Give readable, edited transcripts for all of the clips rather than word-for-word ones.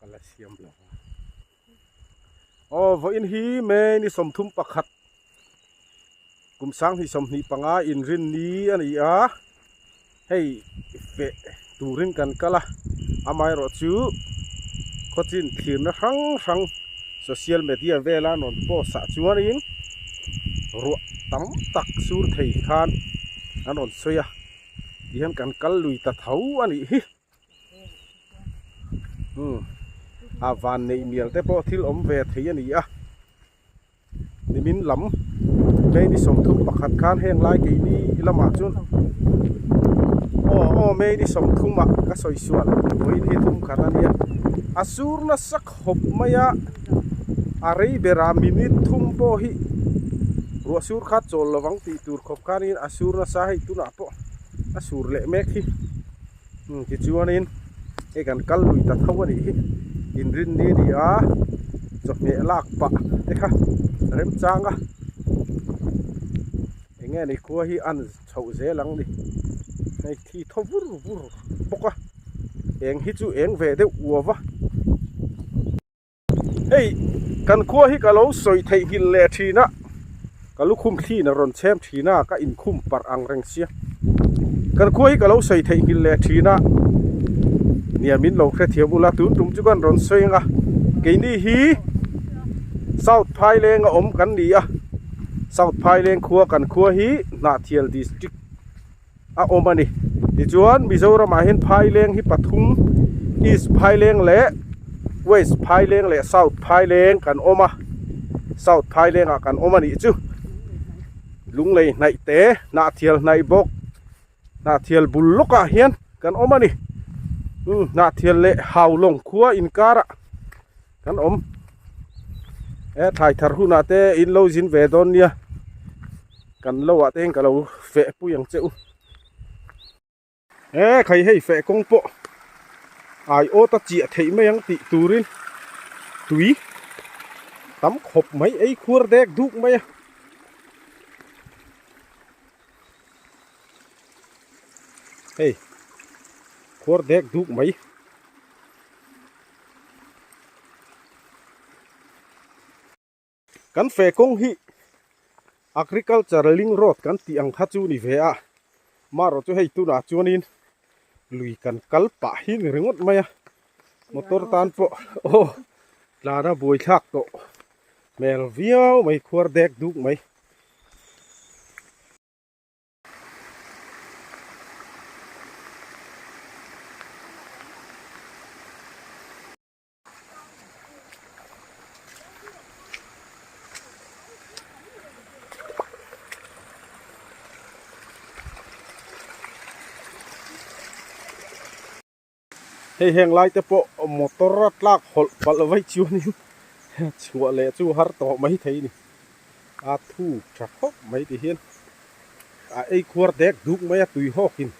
Ka la siam lo a. Aw vawiin hi May ni 31 kum 2025 inrin ni a ni a, hei feh turin kan kal a, amaherawhchu khawchin thlirna hrang hrang social media vela rawn post ah chuanin ruah tam tak sur thei khan an rawn sawi a, tihian kan kal lui ta tho a nih hi. Umm a van neih mial te pawh thil awm ve thei a ni a nimin lam May ni 31 khan heng lai keini lamah chuan aw aw May ni 30 ah ka sawi sual vawiin hi thum khat a nia a sur nasa khawp mai a a rei berah minute thum pawh hi ruah sur kha chawl lovang tih tur khawp khanin a sur nasa hei tunah pawh a sur leh mek hi. Umm tichuanin hei kan kal lui ta tho a nih hi inrinni a ni a chawhmeh lak pah te kha remchang a eng nge ni khua hi an chhoh zel ang ni hei thi thaw vur vur bawk a eng hi chu eng ve deuh uau a. Hei kan khua hi ka lo sawi theih nghilh leh thin a, ka lukhum thliin a rawn chhem thin a, ka inkhum parh ang reng sia. Kan khua hi ka lo sawi theih nghilh leh thin a, nia min lo hrethiam ula tun tum chu kan rawn sawi ang a, keini hi South Phaileng a awm kan ni a, South Phaileng khua kan khua hi Hnahthial District a awm a ni. Tichuan Mizoramah hian Phaileng hi pathum East Phaileng leh West Phaileng leh South Phaileng kan awm a, South Phailengah kan awm a nih chu. Lunglei hnaih te, Hnahthial hnaih bawk, Hnahthial bul lawkah hian kan awm a ni. Umm Hnahthial leh Haulawng khua inkarah kan awm. He thlai thar hunah te in lo zin ve dawn nia. Kan lo ah te hian ka lo feh pui ang che u. He khai hei feh kawng pawh ai awt a chiah theih mai ang tih turin tui tam khawp mai ei khuar dek duk mai a. Hei khuar dek duk mai. Kan feh kawng hi agriculture link road kan tih ang kha chu ni ve a, marawh chu hei tunah chuanin lui kan kal pah hi ni ringawt mai a, motor tan pawh aw tlan a buaithlak tawh hmel viau mai khuar dek duk mai. Hei heng lai te pawh motor a tlak hawlh palh vaih chuanin chhuah leh chu har tawh mai thei a ni. A thuk tha khawp mai ti hian a ei khuar dek duk mai a tui hawkin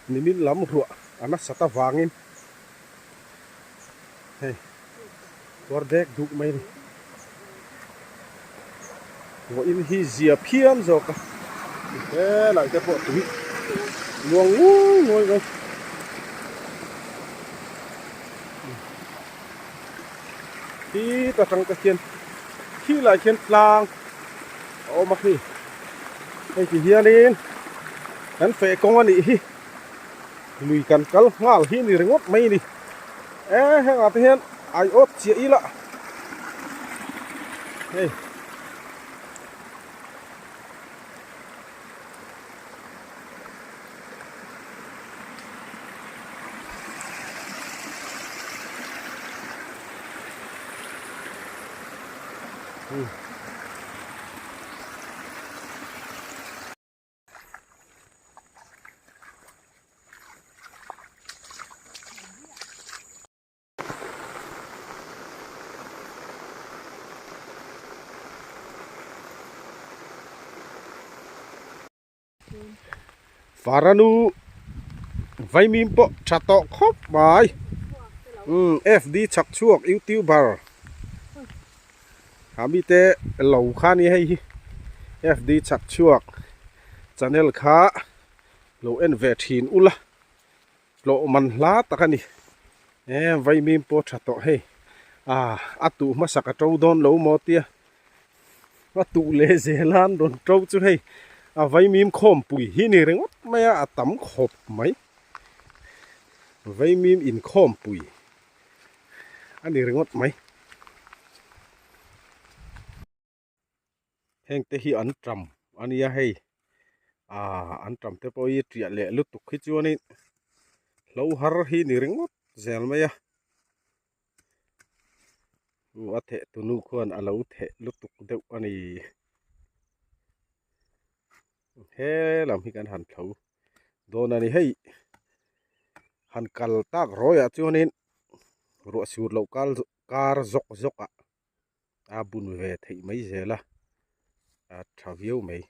nimin lam ruah a nasat avangin hei khuar dek duk mai a ni. Vawiin hi zia phian zawk a helai te pawh tui luang nguai nguai mai. Khi ta tang te khian khi lai khian tlang a awm a khi hei ti hianin kan feh kawng a nih hi lui kan kal nghal hi ni ringawt mai a ni e hengah te hian aiawt chiah ila hei. Faranu vaimim pawh tha tawh khawp mai umm fd chhak chhuak youtuber ha mite lo kha a ni hei hi fd chhak chhuak channel kha lo en ve thin ula tlawh man hla tak a ni. E vaimim pawh tha tawh hei ah a tuh hmasak a to dawn lo maw tia a tuh leh zel a an rawn to chu hei a vaimim khawmpui hi ni ringawt mai a a tam khawp mai vaimim inkhawmpui a ni ringawt mai. Heng te hi an tam a nia hei ah an tam te pawh hi tiah leh lutuk hi chuanin hlo har hi ni ringawt zel mai a a theh tu nu khuan a lo theh lutuk deuh a ni he lam hi kan han thlo dawn a ni hei han kal tak rawiah chuanin ruah sur loh kal kar zawk zawk ah. a bun ve theih mai zel a a tha viau mai.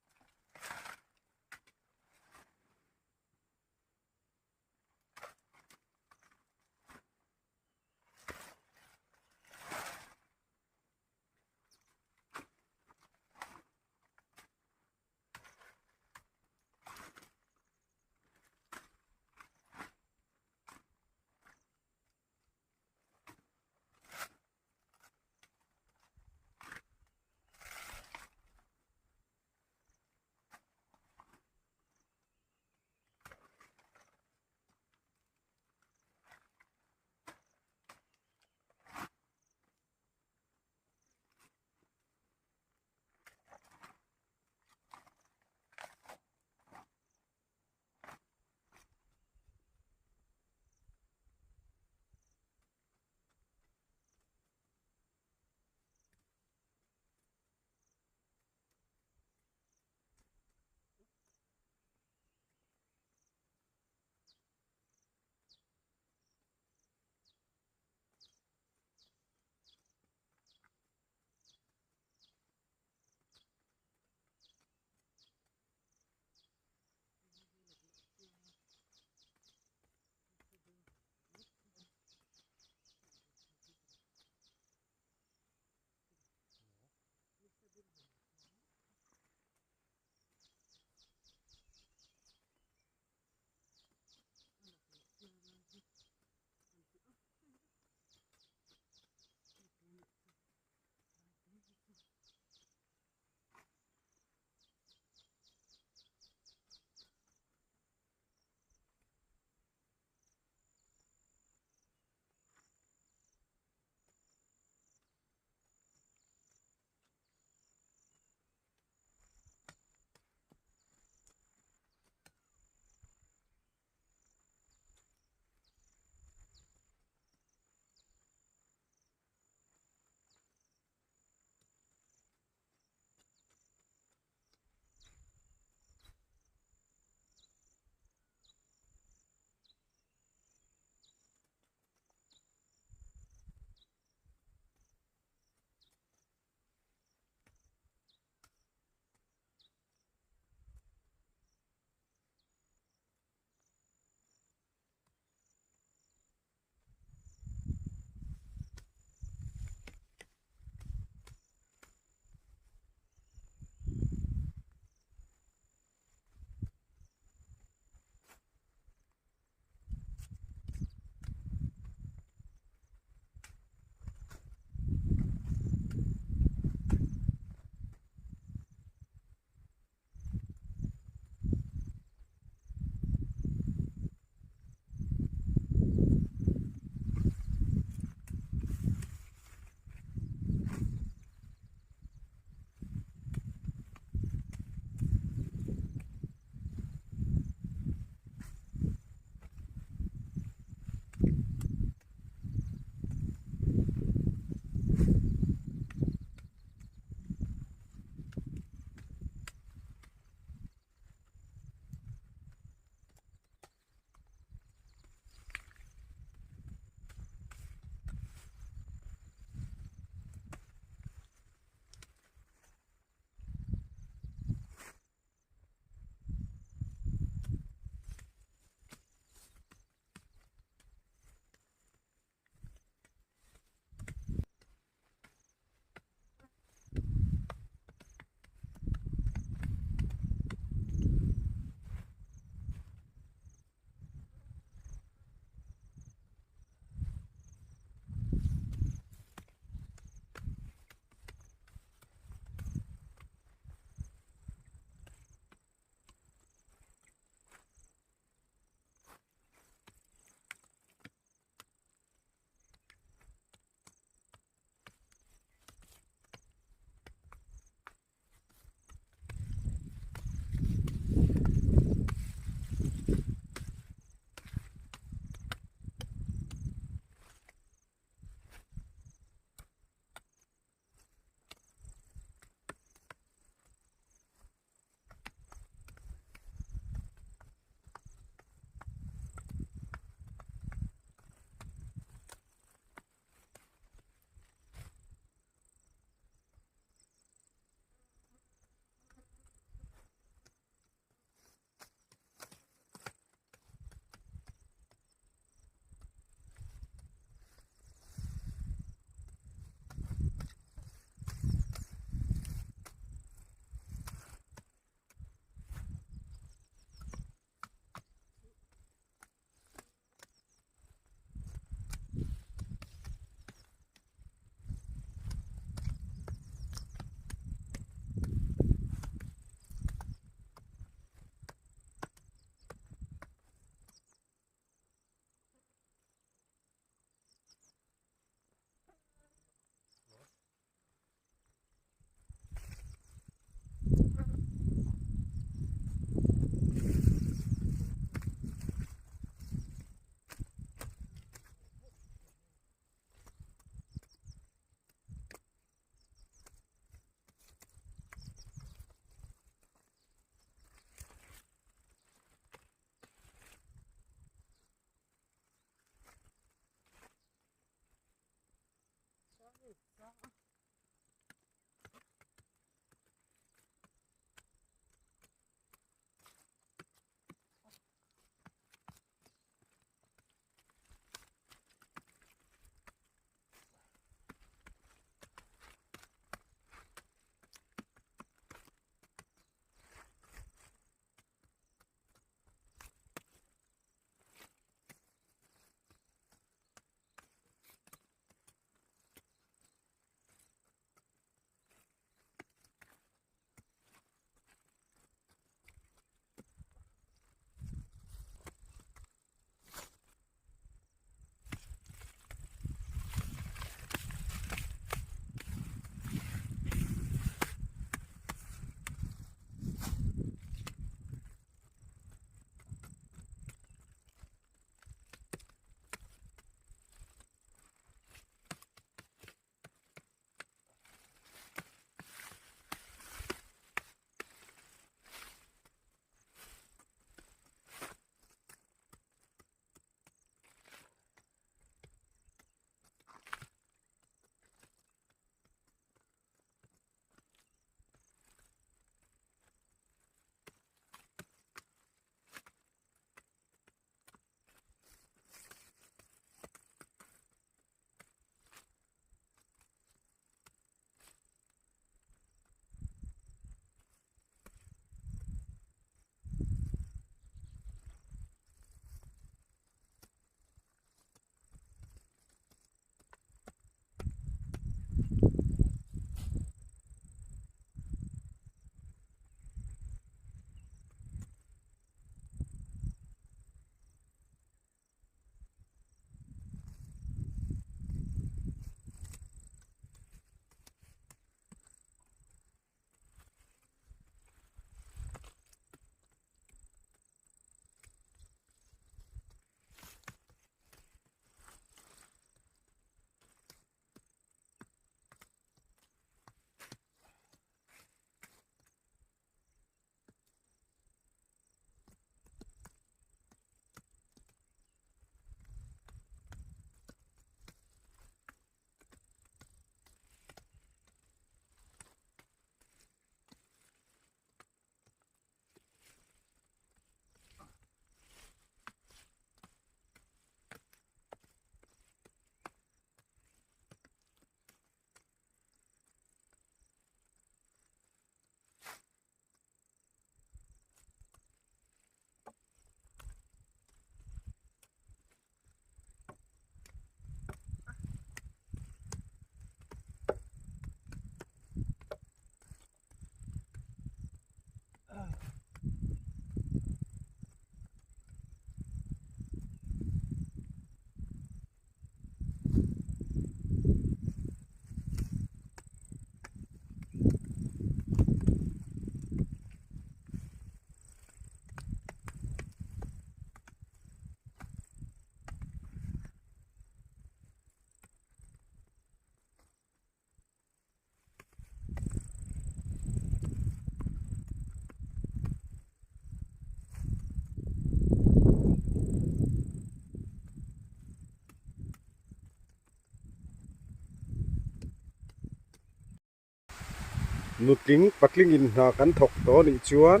Nutling patling in hna kan thawk tawh anih chuan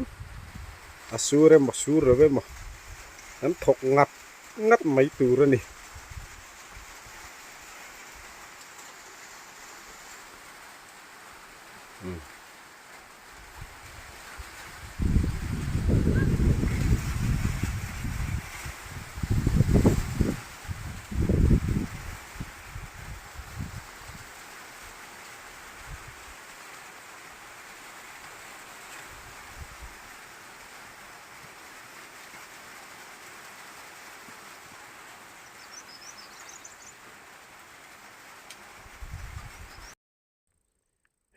a sur emaw sur lo emaw kan thawk ngat ngat mai tur a ni.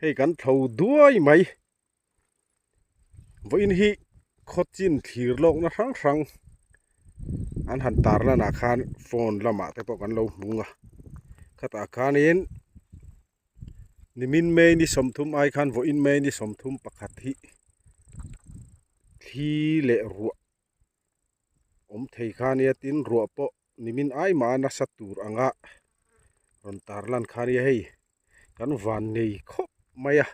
Hei kan tho duai mai vawiin hi khawchin thlir lawkna hrang hrang an han tar lanah khan phone lamah te pawh kan lo hmu a khatah khanin nimin mai ni sawmthum ai khan vawiin mai ni sawmthum pakhat hi thli leh ruah awm thei kha ania tin ruah pawh nimin ai mah a nasa tur anga rawn tar lan kha ania hei. Kan van nei khawp mai a,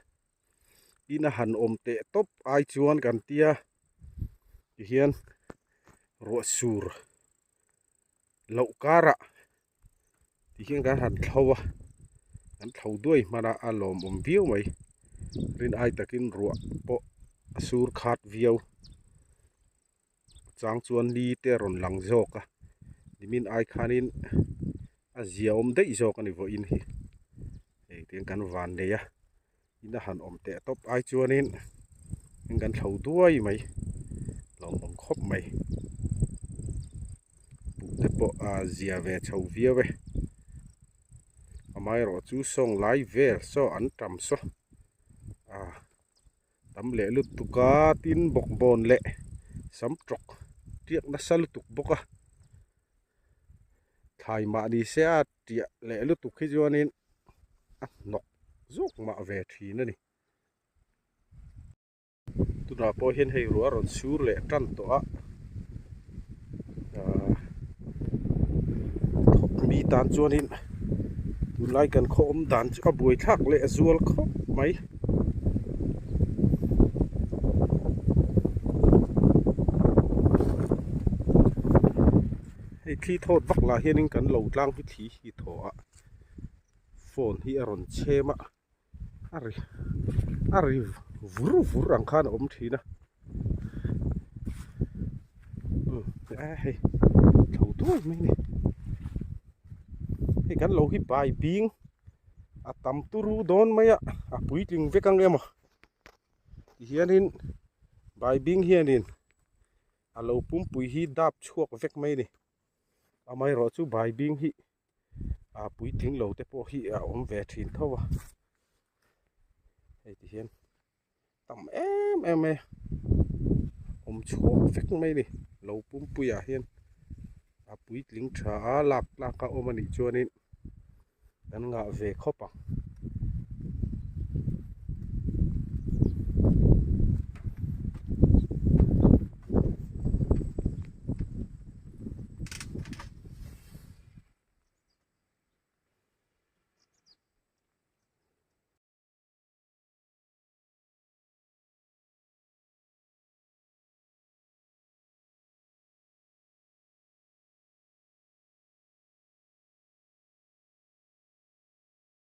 in a han awm teh tawp ai chuan kan tia tihian ruah sur loh karah tihian kan han thlo a, kan thlo duai hman a, a lawmawm viau mai. Rin ai takin ruah pawh a sur khat viau. Chang chuan ni te a rawn lang zawk a, nimin ai khanin a zia awm daih zawk a ni vawiin hi. Hei tiang kan van nei a, in a han awm teh tawp ai chuanin in kan thlo duai mai, lawmawm khawp mai. Buh te pawh a zia ve chho viau e, amaherawhchu sawng lai vel saw an tam saw a. Tam leh lutuk a, tin bawkbawn leh sam tawk tiak nasa lutuk bawk a. Thlai mah ni se a tiah leh lutuk hi chuanin a hnawk zawk mah ve thin a ni. Tunah pawh hian hei ruah a rawn sur leh tan tawh a, ahh thawk mi tan chuanin tunlai kan khaw awm dan chu a buaithlak leh a zual khawp mai. Hei thli thawt vak lah hianin kan lo tlang hi thli hi thaw a phone hi a rawn chhem a a ri a ri vur vur ang khan a awm thin a umm a hei tho duai mai a ni hei kan lo hi bai bing. A tam turu dawn mai a, a puitling vek ang emaw tihianin baibing hianin a lo pumpui hi dap chhuak vek mai a ni. Amaherawhchu baibing hi a puitling lo te pawh hi a awm ve thin tho a, hei tihian tam em em mai a, awm chhuak vek mai a ni lo pumpuiah hian a puitling tha a lak tlak a awm a nih chuanin kan ngah ve khawp ang.